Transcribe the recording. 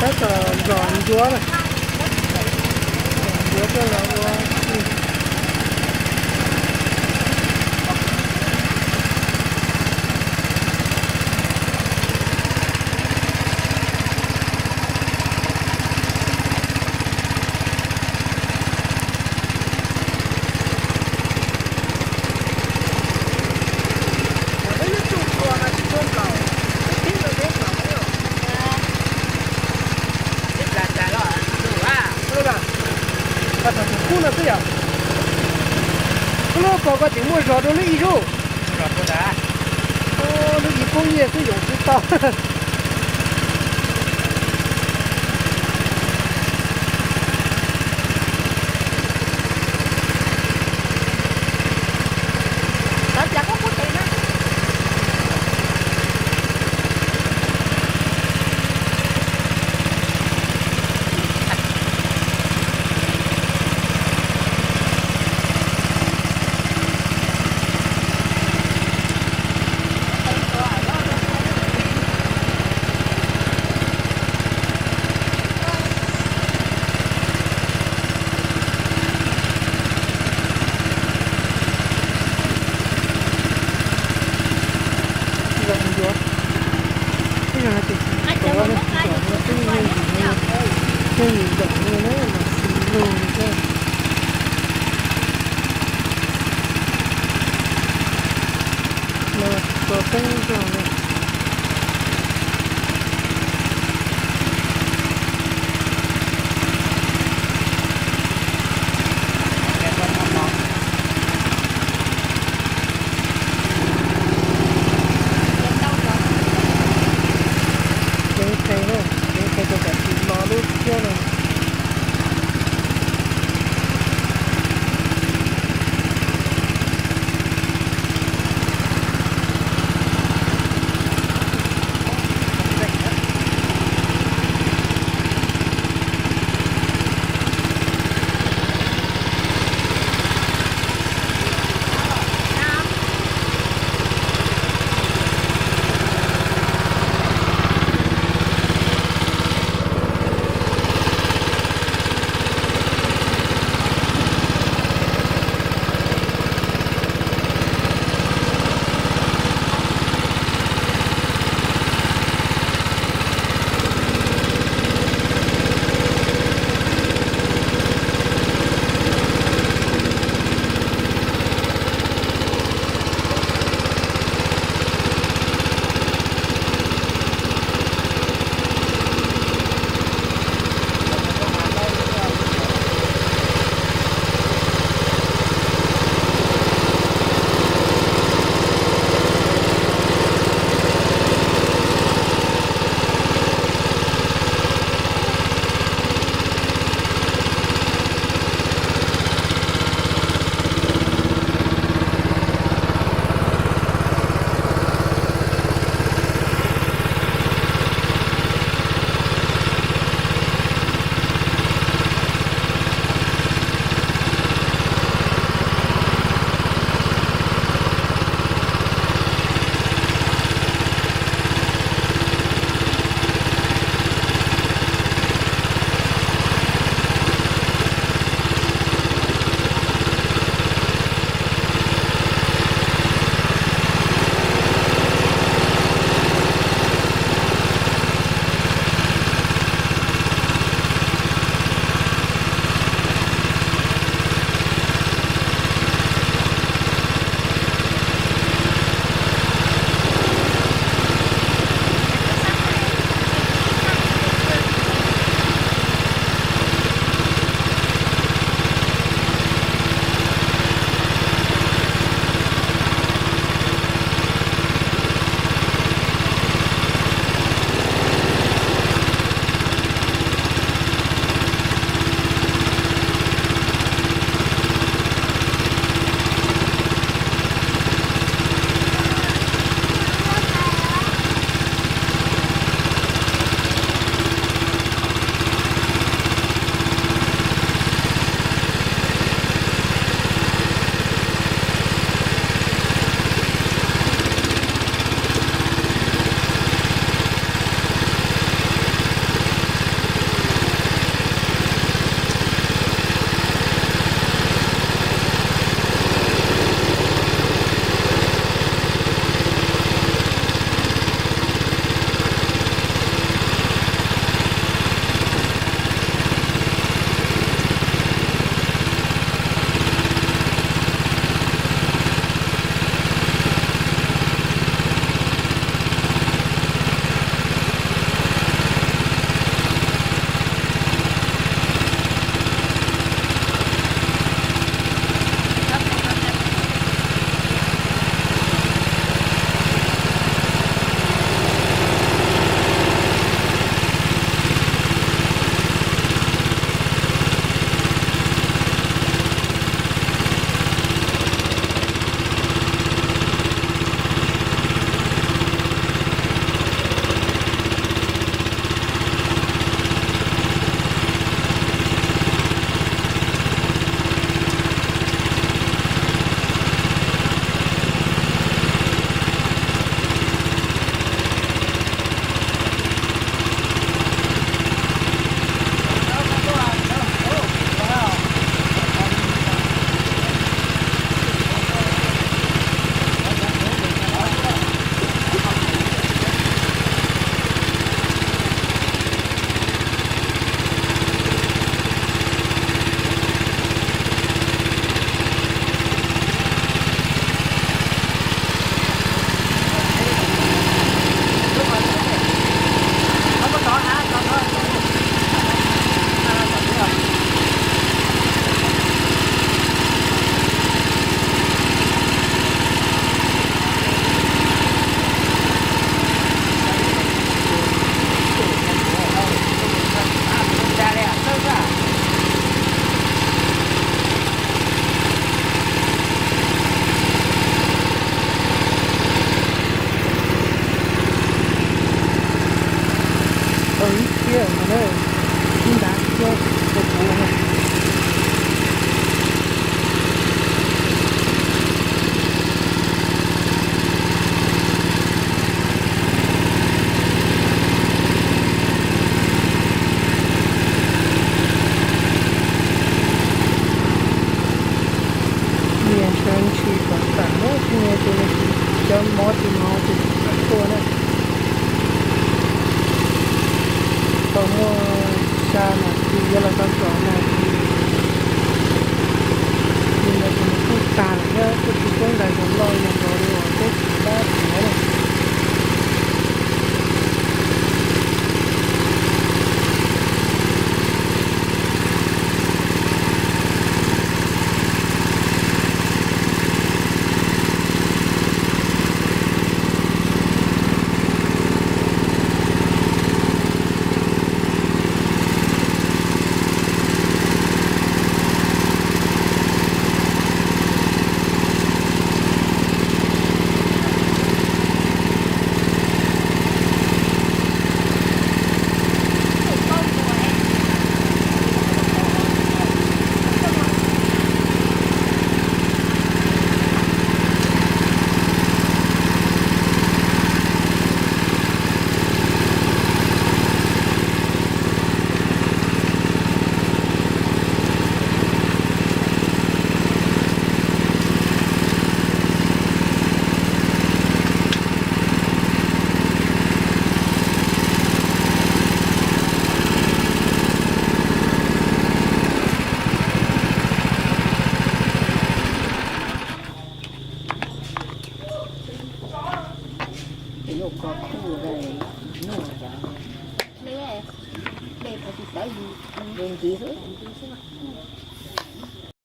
Tom zos ncuav na, ncuav coj los ua si. Tus kub no xwb yom. Koj lub pom koj tseem muaj zog dua lub ib zug. Lub ib poob nyiaj xwb yoom tsis tau. Zoo ncuav, ib zaug no ces tsis pom, no twb yeej yim, yeej yim ncaum no na, mas xis lug thiab. No tsis tau teeb zog li. Ceev qe na, ceev qe rau kom tsis lo lub tshiab no. Ib ntav thiab rau kuv na. Nias ntshav ntshis kom tawm na, nias tus nias tsis cov mov tsis mov ces tawm tuaj na. Tau muaj xya nas this yuav los tau kaum nas this, li ntawd ces nws kuj tag lawm thiab, kuj tsis poob ntawd zoo loj zoo nraug li uas peb tsis pab txiav na. Yuav kov khuj, yuav cov, dej, dej puas tsis tawv, yus ntiv xwb.